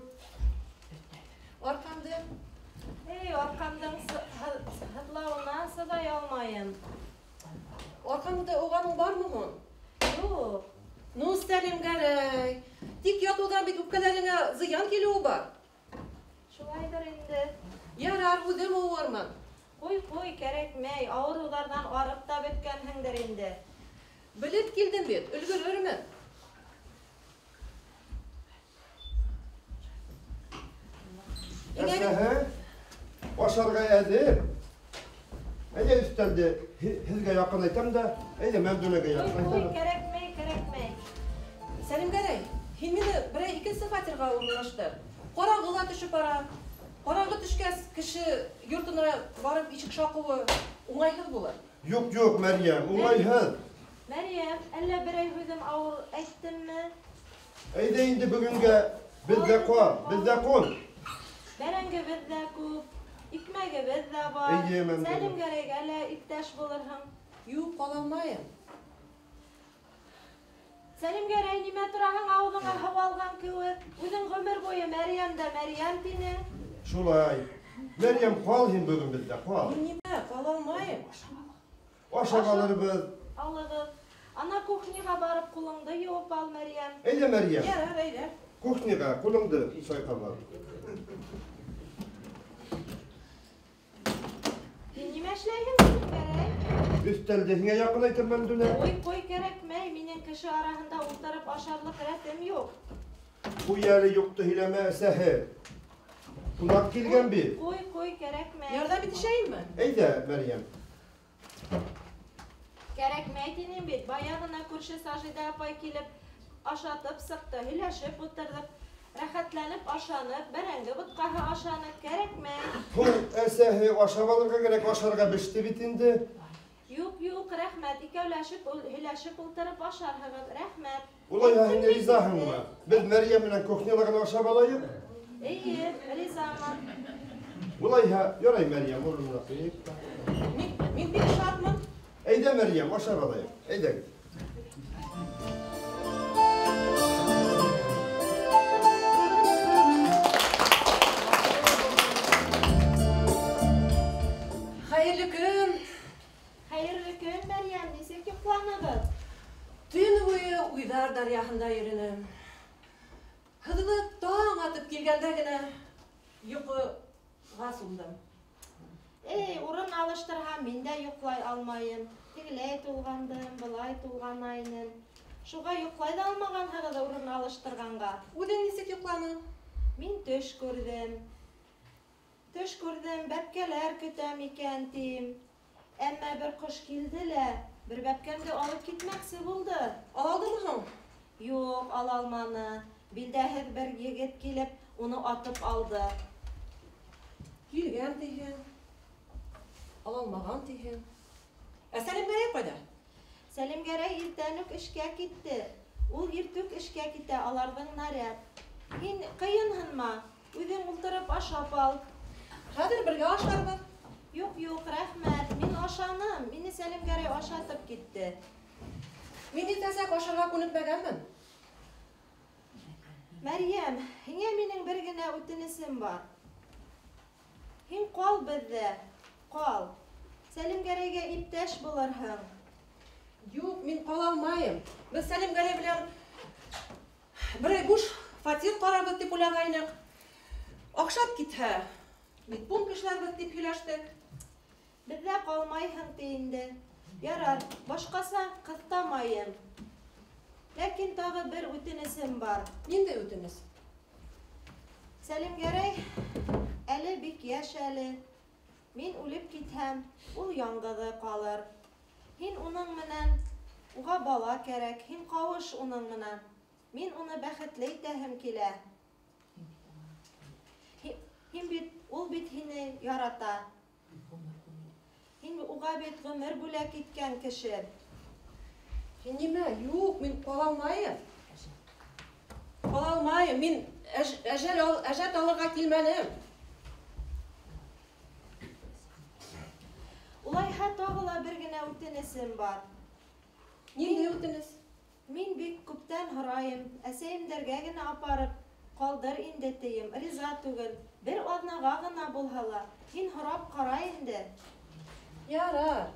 Арҡамды. Эй, арҡамдың һыҙлауына сыҙай алмайым. Арҡаңды уғаның бармы һуң? Юҡ. Ну, Сәлимгәрәй, тик ятыуҙан бит үпкәләреңә зыян килеүе бар. Шулайҙыр инде. Ярар, үҙем уғырмын. Ҡуй, ҡуй, кәрәкмәй, ауырыуҙарҙан арып та бөткәнһеңдер инде. Белеп килдем бит, өлгөрөрмөн. Әсәһе, ашарға әҙер. Әйҙә өҫтәлде һеҙгә яҡынайтам да, әйҙә Мәмдүнәгә яҡынайтам. Ҡуй, кәрәкмәй, кәрәкмәй. Сәлимгәрәй, һин мине берәй икенсе фатирға урынлаштыр. Ҡараңғы ла төшөп бара. Ҡараңғы төшкәс, кеше йортона барып ишек шаҡыуы уңайһыҙ булыр. Юҡ, юҡ, Мәрйәм, уңайһыҙ. Мәрйәм, әллә берәй һүҙем ауыр әйттемме? Әйҙә инде бөгөнгә беҙҙә ҡал, беҙҙә ҡун. Бәрәңгебеҙ ҙә күп, икмәгебеҙ ҙә бар. Эйе, Мәмдүнә. Сәлимгәрәйгә лә иптәш булырһың. Юҡ, ҡала алмайым. Сәлимгәрәй, нимә тораһың ауыҙыңа һыу алған кеүек? Үҙең ғүмер буйы Мәрйәм дә Мәрйәм тинең. Шулай. Мәрйәм, ҡал һин бөгөн беҙҙә, ҡал. Мин нимә, ҡала алмайым. Ашап алырбыҙ. Алығыҙ. Ана кухняға барып ҡулыңды йыуып ал, Мәрйәм. Әйҙә, Мәрйәм. Ярар, әйҙә. Кухняға ҡулыңды сайҡап ал. Һин нимә эшләйһең, Сәлимгәрәй? Өҫтәлде һиңә яҡынайтам, Мәмдүнә. Ҡуй, ҡуй, кәрәкмәй. Минең кеше араһында ултырып ашарлыҡ рәтем юҡ. Ҡуй әле, юҡты һөйләмә, әсәһе. Ҡунаҡ килгән бит. Ҡуй, ҡуй, кәрәкмәй. Ярҙам итешәйемме? Әйҙә, Мәрйәм. Кәрәкмәй тинем бит. Бая ғына күрше Сажиҙә апай килеп ашатып сыҡты, һөйләшеп ултырҙыҡ. Рәхәтләнеп ашаныҡ, бәрәңге бутҡаһы ашаныҡ, кәрәкмәй. Һуң, әсәһе, ашап алырға кәрәк, ашарға беште бит инде. Юҡ, юҡ, рәхмәт. Икәүләшеп, һөйләшеп ултырып ашарһығыҙ, рәхмәт. Улайһа һин ризаһыңмы? Беҙ Мәрйәм менән кухняла ғына ашап алайыҡ. Эйе, ризамын. Улайһа, ярай, Мәрйәм, урынына ҡуйыҡ. Мин бик шатмын. Әйҙә, Мәрйәм, ашап алайыҡ. Әйҙәгеҙ. Хәйерле көн. Хәйерле көн, Мәрйәм, нисек йоҡланығыҙ? Төн буйы уйҙар даръяһында йөрөнөм. Һыҙылып таң атып килгәндә генә йоҡоға сумдым. Эй, урын алыштырһам, мин дә йоҡлай алмайым. Тегеләй тулғандым, былай тулғанайным. Шуға йоҡлай ҙа алмағанһығыҙ урын алыштырғанға. Үҙең нисек йоҡланың? Мин төш күрҙем. Төш күрҙем, бәпкәләр көтәм икән тим. Әммә бер ҡош килде лә, бер бәпкәмде алып китмәксе булды. Ала алдымы һуң? Юҡ, ала алманы. Билдәһеҙ бер егет килеп, уны атып алды. Килгән тиһең, ала алмаған тиһең. Ә Сәлимгәрәй ҡайҙа? Сәлимгәрәй иртән үк эшкә китте. Ул иртүк эшкә китә, аларҙың наряд. Һин ҡыйынһынма, үҙең ултырып ашап ал. Хәҙер бергә ашарбыҙ. Юҡ, юҡ, рәхмәт. Мин ашаным. Мине Сәлимгәрәй ашатып китте. Мин иртәнсәк ашарға күнекмәгәнмен. Мәрйәм, һиңә минең бер генә үтенесем бар. Һин ҡал беҙҙә, ҡал. Сәлимгәрәйгә иптәш булырһың. Юҡ, мин ҡала алмайым. Беҙ Сәлимгәрәй белән берәй буш фатир ҡарарбыҙ тип уйлағайныҡ. Оҡшап китһә, медпункт эшләрбеҙ тип һөйләштек. Беҙҙә ҡалмайһың ти инде. Ярар, башҡаса ҡыҫтамайым. Ләкин тағы бер үтенесем бар. Ниндәй үтенес? Сәлимгәрәй әле бик йәш әле. Мин үлеп китһәм, ул яңғыҙы ҡалыр. Һин уның менән, уға бала кәрәк, һин ҡауыш уның менән. Мин уны бәхетле итәһем килә. Һин бит, ул бит һине ярата. Һин уға бит ғүмер бүләк иткән кеше. Һин нимә? Юҡ, мин ҡала алмайым. Ҡала алмайым. Мин әжәт алырға килмәнем. Улайһа тағы ла бер генә үтенесем бар. Ниндәй үтенес? Мин бик күптән һорайым, әсәйемдәргә генә апарып ҡалдыр инде тием, риза түгел. Бер аҙнаға ғына булһа ла, һин һорап ҡара инде. Ярар,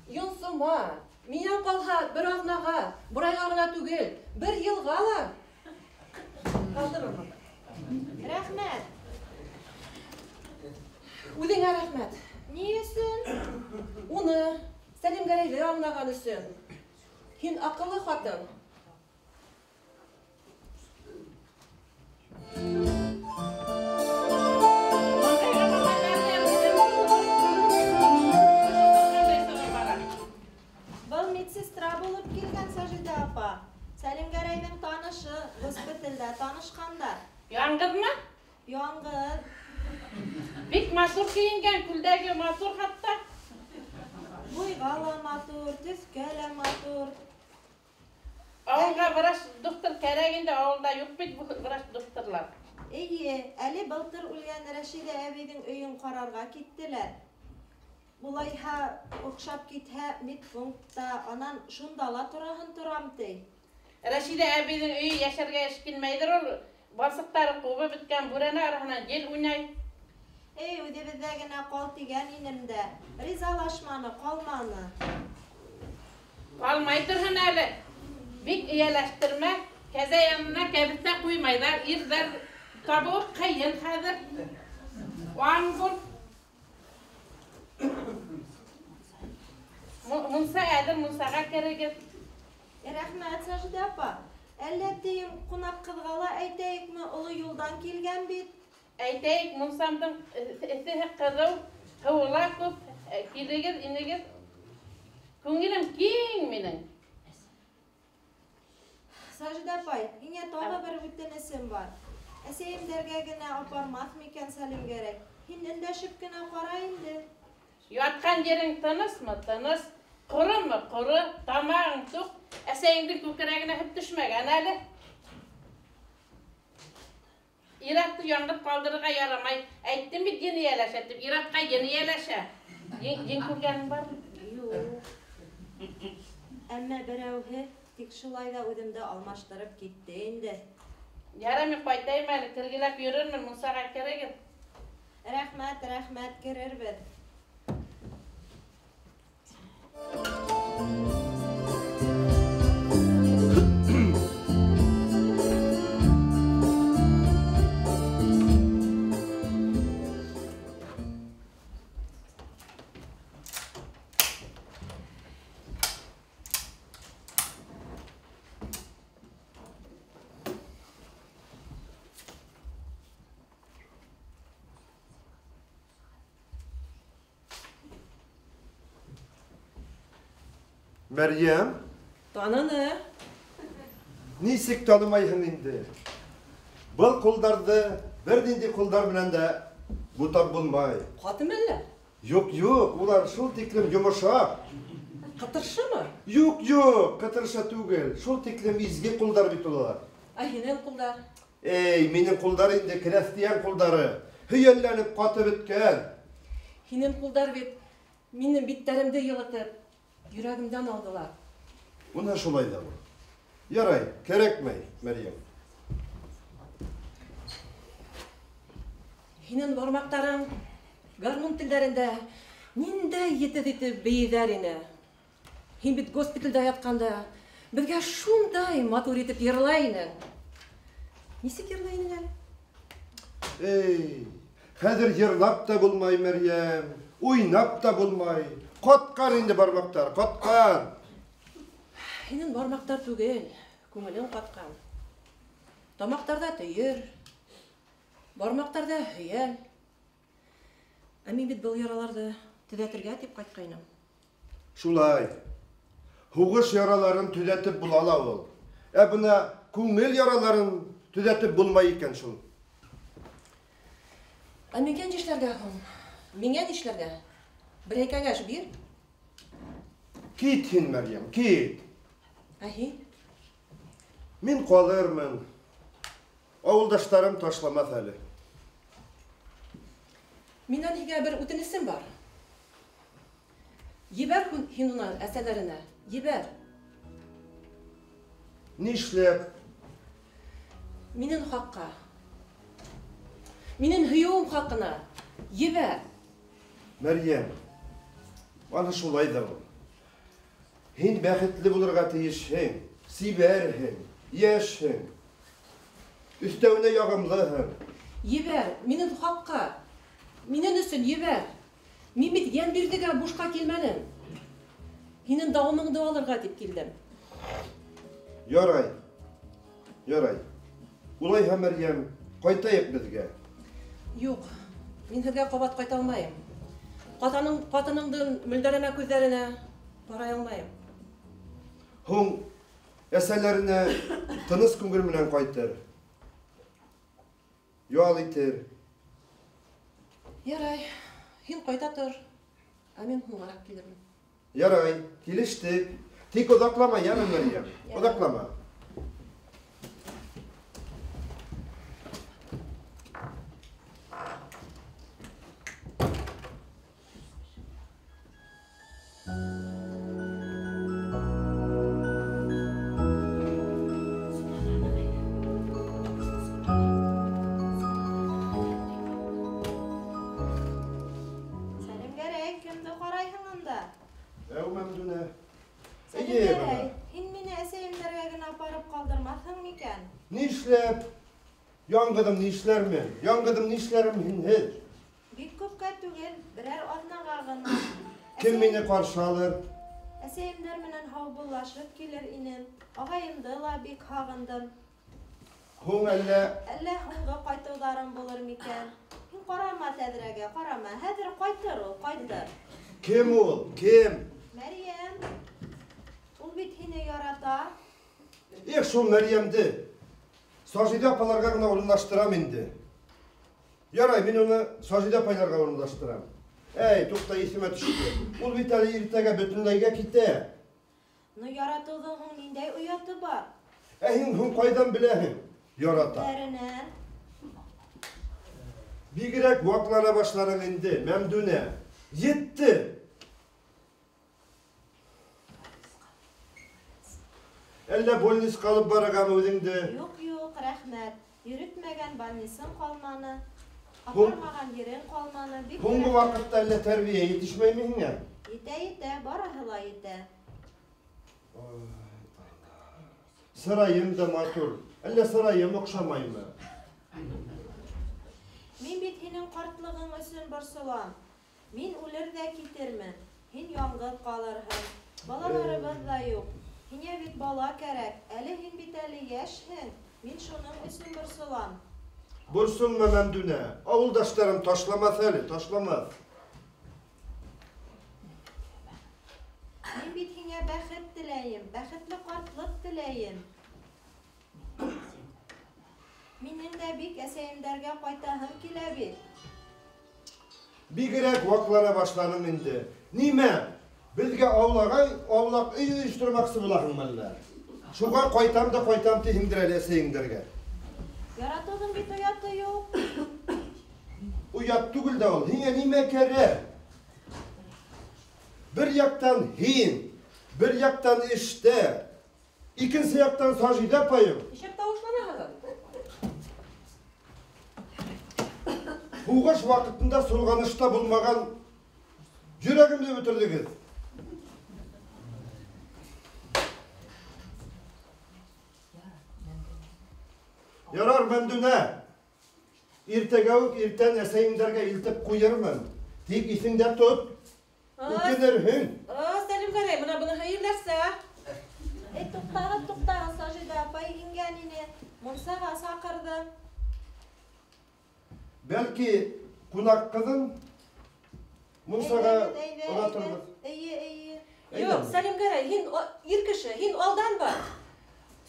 йонсома. Минән ҡалһа бер аҙнаға, бер айға ғына түгел, бер йылға ла ҡалдырырмын. Рәхмәт. Үҙеңә рәхмәт. Ни өсөн? Уны Сәлимгәрәйҙе аңлаған өсөн. Һин аҡыллы ҡатын. Был медсестра булып килгән Сажида апа. Сәлимгәрәйҙең танышы, госпиталдә танышҡандар. Яңғыҙмы? Яңғыҙ. Бик матур кейенгән, күлдәге матур хатта. Буйға ла матур, төҫкә лә матур. Ауылға врач доктор кәрәк инде, ауылда юҡ бит врач докторлар. Эйе, әле былтыр үлгән Рәшиҙә әбейҙең өйөн ҡарарға киттеләр. Булайһа, оҡшап китһә, медпунктта, анан шунда ла тораһын торам ти. Рәшиҙә әбейҙең өйө йәшәргә эшкинмәйҙер ул. Балсыҡтары ҡубып бөткән, бүрәнә араһынан ел уйнай. Эй, үҙебеҙҙә генә ҡал тигән инем дә, ризалашманы, ҡалманы. Ҡалмай торһон әле. Бик эйәләштермә, кәзә янына кәбеҫтә ҡуймайҙар, ирҙәр табыуы ҡыйын хәҙер. Аң бул. Мунса әҙер, мунсаға керегеҙ. Рәхмәт, Сажида апа. Әллә тием, ҡунаҡ ҡыҙға ла әйтәйекме, оло юлдан килгән бит. Әйтәйек, мунсамдың эҫеһе ҡыҙыу, һыуы ла күп. Килегеҙ, инегеҙ. Күңелем киң минең. Сажида апай, һиңә тағы бер үтенесем бар. Әсәйемдәргә генә апармаҫ микән Сәлимгәрәй? Һин өндәшеп кенә ҡара инде. Ятҡан ерең тынысмы? Тыныс. Ҡоромо? Ҡоро. Тамағың туҡ. Әсәйеңдең күкрәгенә һөт төшмәгән әле. Иратты яңғыҙ ҡалдырырға ярамай. Әйттем бит, ен эйәләшә тип. Иратҡа ен эйәләшә. Ен күргәнең бармы? Юҡ. Әммә берәүһе тик шулай ҙа үҙемде алмаштырып китте инде. Ярай, мин ҡайтайым әле, кергеләп йөрөрмөн, мунсаға керегеҙ. Рәхмәт, рәхмәт, керербеҙ. Мәрйәм? Таныны. Нисек танымайһың инде? Был ҡулдарҙы бер ниндәй ҡулдар менән дә бутап булмай. Ҡатымы әллә? Юҡ, юҡ, улар шул тиклем йомшаҡ. Ҡытыршымы? Юҡ, юҡ, ҡытыршы түгел. Шул тиклем изге ҡулдар бит улар. Ә һинең ҡулдар? Эй, минең ҡулдар инде крәҫтиән ҡулдары. Һөйәлләнеп ҡатып бөткән. Һинең ҡулдар бит минең биттәремде йылытып, йөрәгемдән алдылар. Уны шулай ҙа ул. Ярай, кәрәкмәй, Мәрйәм. Һинең бармаҡтарың гармун телдәрендә ниндәй етеҙ итеп бейейҙәр ине. Һин бит госпиталдә ятҡанда беҙгә шундай матур итеп йырлай инең. Нисек йырлай инең әле? Эй, хәҙер йырлап та булмай, Мәрйәм, уйнап та булмай. Ҡатҡан инде бармаҡтар, ҡатҡан. Һинең бармаҡтар түгел, күңелең ҡатҡан. Тамаҡтарҙа төйөр, бармаҡтарҙа һөйәл. Ә мин бит был яраларҙы төҙәтергә тип ҡайтҡайным. Шулай. Һуғыш яраларын төҙәтеп була ла ул. Ә бына күңел яраларын төҙәтеп булмай икән шул. Ә миңә нишләргә һуң? Миңә нишләргә? Берәй кәңәш бир. Кит һин, Мәрйәм, кит. Ә һин? Мин ҡалырмын. Ауылдаштарым ташламаҫ әле. Минән һиңә бер үтенесем бар. Ебәр һин уны әсәләренә, ебәр. Нишләп? Минең хаҡҡа. Минең һөйөүем хаҡына. Ебәр. Мәрйәм, аны шулай ҙа ул. Һин бәхетле булырға тейешһең, сибәрһең, йәшһең. Өҫтәүенә яғымлыһың. Ебәр, минең хаҡҡа. Минең өсөн ебәр. Мин бит Йәнбирҙегә бушҡа килмәнем. Һинең дауамыңды алырға тип килдем. Ярай, ярай. Улайһа, Мәрйәм, ҡайтайыҡ беҙгә. Юҡ, мин һеҙгә ҡабат ҡайта алмайым. Ҡатыныңдың мөлдөрәмә күҙҙәренә ҡарай алмайым. Һуң әсәләренә тыныс күңел менән ҡайтыр. Ял итер. Ярай, һин ҡайта тор, ә мин һуңғараҡ килермен. Ярай, килештек. Тик оҙаҡлама, яме, Мәрйәм, оҙаҡлама. Сәлимгәрәй, кемде ҡарайһың унда? Әү, Мәмдүнә. Сәлимгәрәй, һин мине әсәйемдәргә генә апарып ҡалдырмаҫһың микән? Нишләп? Яңғыҙым нишләрмен? Яңғыҙым нишләрем һинһеҙ? Бик күпкә түгел, берәр аҙнаға ғына. Кем мине ҡаршы алыр? Әсәйемдәр менән һаубуллашып килер инем. Ағайымды ла бик һағындым. Һуң әллә? Әллә һуңғы ҡайтыуҙарым булыр микән? Һин ҡарама тәҙрәгә, ҡарама. Хәҙер ҡайтыр ул, ҡайтыр. Кем ул? Кем? Мәрйәм. Ул бит һине ярата. Эх, шул Мәрйәмде. Сажиҙә апаларға ғына урынлаштырам инде. Ярай, мин уны Сажиҙә апайларға урынлаштырам. Эй, туҡта, иҫемә төштө. Ул бит әле иртәгә бөтөнләйгә китә. Ну, яратыуҙың һуң ниндәй ояты бар? Ә һин һуң ҡайҙан беләһең? Ярата. Күҙҙәренән. Бигерәк ваҡлана башланың инде, Мәмдүнә. Етте. Әллә больницаға алып барырғамы үҙеңде? Юҡ, юҡ, рәхмәт. Йөрөтмәгән больницаң ҡалманы. Апармаған ерең ҡалманы. Бик Һуңғы ваҡытта әллә тәрбиә етешмәйме һиңә? Етә, етә, барыһы ла етә. Сырайым да матур. Әллә сырайым оҡшамаймы? Мин бит һинең ҡартлығың өсөн борсолам. Мин үлер ҙә китермен. Һин яңғыҙ ҡалырһың. Балаларыбыҙ ҙа юҡ. Һиңә бит бала кәрәк. Әле һин бит әле йәшһең. Мин шуның өсөн борсолам. Борсолма, Мәмдүнә. Ауылдаштарым ташламаҫ әле, ташламаҫ. Мин бит һиңә бәхет теләйем, бәхетле ҡартлыҡ теләйем. Минең дә бик әсәйемдәргә ҡайтаһым килә бит. Бигерәк ваҡлана башланың инде. Нимә? Беҙгә аулаҡ өй ойоштормаҡсы булаһыңмы әллә? Шуға ҡайтам да ҡайтам тиһеңдер әле әсәйеңдәргә. Яратыуҙың бит ояты юҡ. Оят түгел дә ул. Һиңә нимә кәрәк? Бер яҡтан һин, бер яҡтан эштә, икенсе яҡтан Сажиҙә апайың. Нишләп тауышланаһығыҙ? Һуғыш ваҡытында солғанышта булмаған йөрәгемде бөтөрҙөгөҙ. Ярар, Мәмдүнә. Иртәгә үк иртән әсәйеңдәргә илтеп ҡуйырмын. Тик иҫеңдә тот. Үкенерһең. Сәлимгәрәй, бына быныһы ирләрсә. Эй, туҡтағыҙ, туҡтағыҙ, Сажиҙә апай ингән ине. Мунсаға саҡырҙы. Бәлки ҡунаҡ ҡыҙын мунсаға оҙатырбыҙ. Эйе, эйе. Юҡ, Сәлимгәрәй, һин ир кеше, һин алдан бар.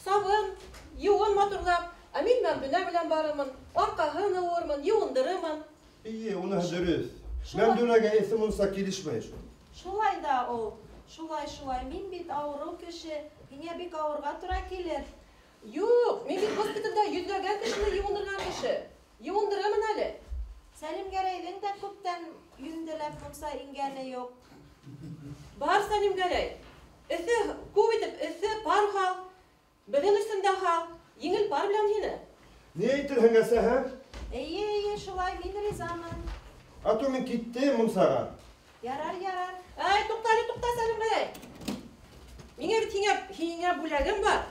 Сабын, йыуын матурлап, ә мин Мәмдүнә белән барырмын, арҡаһын ыуырмын, йыуындырырмын. Эйе, уныһы дөрөҫ. Мәмдүнәгә эҫе мунса килешмәй шул. Шулай ҙа ул, шулай, шулай. Мин бит ауырыу кеше, һиңә бик ауырға тура килер. Юҡ, мин бит госпиталдә йөҙләгән кешене йыуындырған кеше. Йыуындырырмын әле. Сәлимгәрәйҙең дә күптән йүнделәп мунса ингәне юҡ. Бар, Сәлимгәрәй. Эҫе күп итеп, эҫе пар һал. Беҙҙең өсөн дә һал. Еңел пар белән һине. Ни әйтерһең, әсәһе? Эйе, эйе, шулай, мин ризамын. А то мин киттем мунсаға. Ярар, ярар. Әй, туҡта әле, туҡта, Сәлимгәрәй. Миңә бит һиңә бүләгем бар.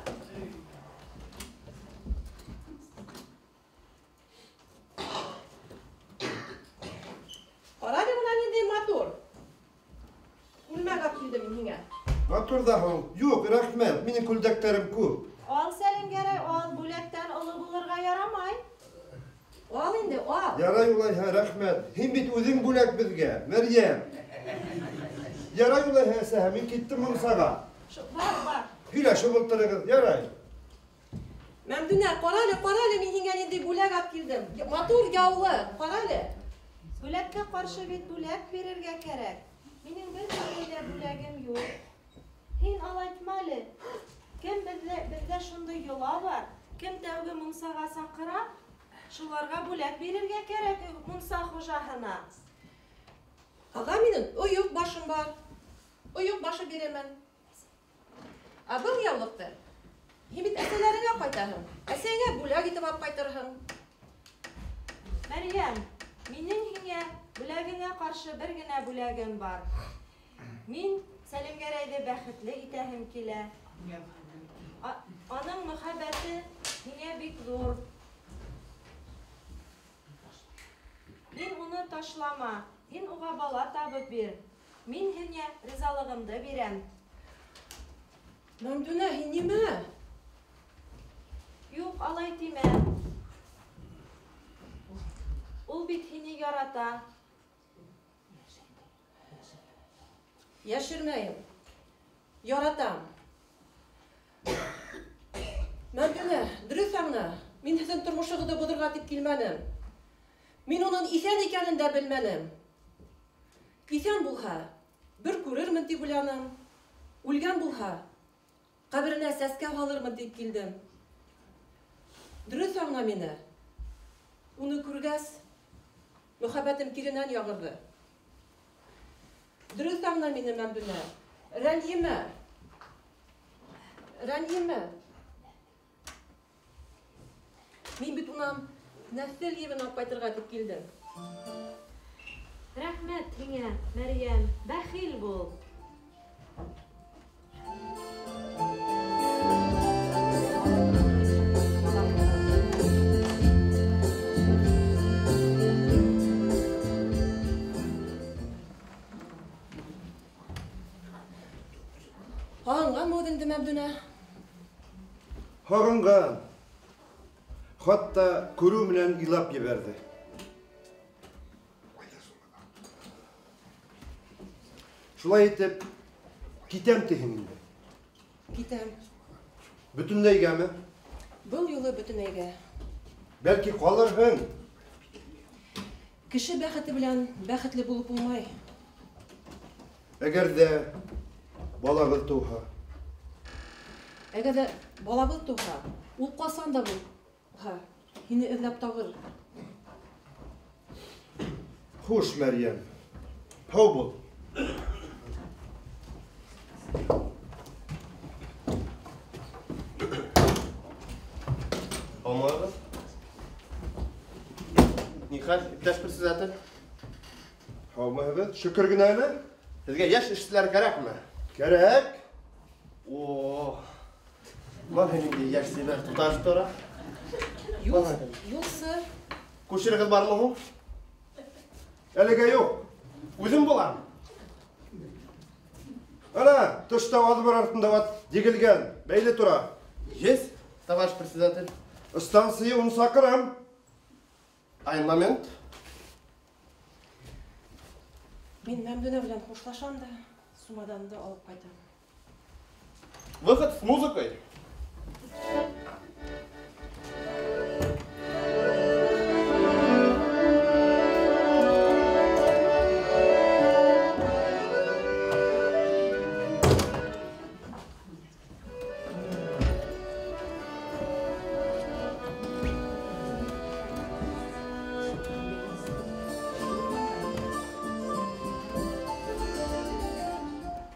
Ҡара әле, бына ниндәй матур. Күлмәк алып килдем мин һиңә. Матур ҙа һуң. Юҡ, рәхмәт, минең күлдәктәрем күп. Ал, Сәлимгәрәй, ал, бүләктән оло булырға ярамай. Ал инде, ал. Ярай улайһа, рәхмәт. Һин бит үҙең бүләк беҙгә, Мәрйәм. Ярай улайһа, әсәһе, мин киттем мунсаға. Бар, бар. Һөйләшеп ултырығыҙ, ярай. Мәмдүнә, ҡара әле, ҡара әле, мин һиңә ниндәй бүләк алып килдем. Матур яулыҡ, ҡара әле. Бүләккә ҡаршы бит бүләк бирергә кәрәк. Минең бер ниндәй ҙә бүләгем юҡ. Һин алайтма әле. Кем беҙҙә шундай йола бар? Кем тәүге мунсаға саҡыра, шуларға бүләк бирергә кәрәк мунса хужаһына. Аға, минең ойоҡ башым бар. Ойоҡ башы бирәмен. Ә был яулыҡты һин бит әсәләреңә ҡайтаһың. Әсәйеңә бүләк итеп алып ҡайтырһың. Мәрйәм, минең һиңә бүләгеңә ҡаршы бер генә бүләгем бар. Мин Сәлимгәрәйҙе бәхетле итәһем килә. Аның мөхәббәте һиңә бик ҙур. Һин уны ташлама, һин уға бала табып бир. Мин һиңә ризалығымды бирәм. Мәмдүнә, һин нимә? Юҡ, алай тимә. Ул бит һине ярата. Йәшермәйем. Яратам. Мәмдүнә, дөрөҫ аңла. Мин һеҙҙең тормошоғоҙҙо боҙорға тип килмәнем. Мин уның иҫән икәнен дә белмәнем. Иҫән булһа, бер күрермен тип уйланым. Үлгән булһа, ҡәберенә сәскә һалырмын тип килдем. Дөрөҫ аңла мине. Уны күргәс, мөхәббәтем киренән яңырҙы. Дөрөҫ аңла мине, Мәмдүнә. Рәнйемә. Рәнйемә. Мин бит унан нәҫел ебен алып ҡайтырға тип килдем. Рәхмәт һиңә, Мәрйәм. Бәхил бул. Һағынғанмы үҙеңде, Мәмдүнә? Һағынған. Хатта күреү менән илап ебәрҙе. Шулай итеп, Китәм тиһең инде. Китәм. Бөтөнләйгәме? Был юлы бөтөнләйгә. Бәлки ҡалырһың. Кеше бәхете белән бәхетле булып булмай. Әгәр ҙә балабыҙ тыуһа. Әгәр ҙә балабыҙ тыуһа, ул ҡасан да булһа, һине эҙләп табыр. Хуш, Мәрйәм. Һау бул. Һаумыһығыҙ? Ни хәл, иптәш председатель? Һаумыһығыҙ? Шөкөр генә әле. Һеҙгә йәш эшселәр кәрәкме? Кәрәк. О, бына ниндәй йәш сибәр туташ тора. Юҡсы. Күшерегеҙ бармы һуң? Әлегә юҡ. Үҙем булам. Ана, тышта аҙбар артында ат егелгән, бәйле тора. Есть, товарищ председатель. Станция 10 саҡырым. Ein момент. Мин Мәмдүнә белән хушлашам да, сумаданды алып ҡайтам. Выход с музыкой.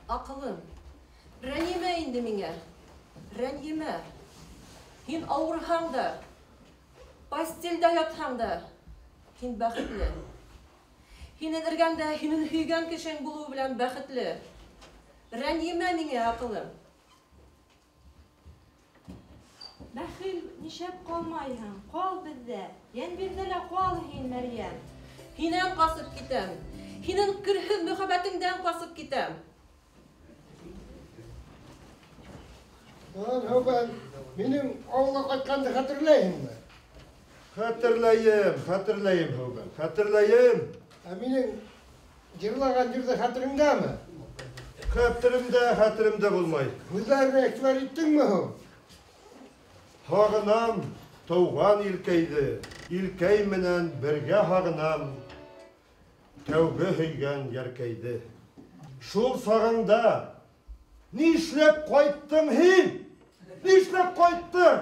Аҡылым, рәнйемә инде миңә, рәнйемә. Һин ауырһаң да, постелдә ятһаң да, һин бәхетле. Һинең эргәндә һинең һөйгән кешең булыуы белән бәхетле. Рәнйемә миңә, аҡылым. Бәхил, нишләп ҡалмайһың? Ҡал беҙҙә. Йәнбирҙе лә ҡал һин, Мәрйәм. Һинән ҡасып китәм. Һинең керһеҙ мөхәббәтеңдән ҡасып китәм. Lan Һәүбән, минең ауылға ҡайтҡанды хәтерләйһеңме? Хәтерләйем, хәтерләйем, Һәүбән, хәтерләйем. Ә минең йырлаған йырҙы хәтереңдәме? Хәтеремдә, хәтеремдә булмай. Һүҙҙәренә иғтибар иттеңме һуң? Һағынам тыуған илкәйҙе, илкәй менән бергә һағынам тәүге һөйгән йәркәйҙе. Шул сағыңда нишләп ҡайттың һин? Нишләп ҡайттың?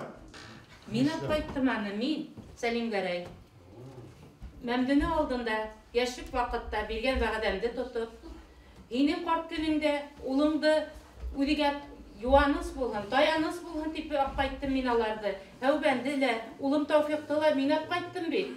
Мин ҡайттым аны, мин, Сәлимгәрәй. Мәмдүнә алдында йәшлек ваҡытта биргән вәғәҙәмде тотоп, һинең ҡарт көнөңдә улыңды үҙеңә йыуаныс булһын, таяныс булһын тип ҡайттым мин аларҙы. Һәүбәнде лә, улым Тәүфиҡты ла мин ҡайттым бит.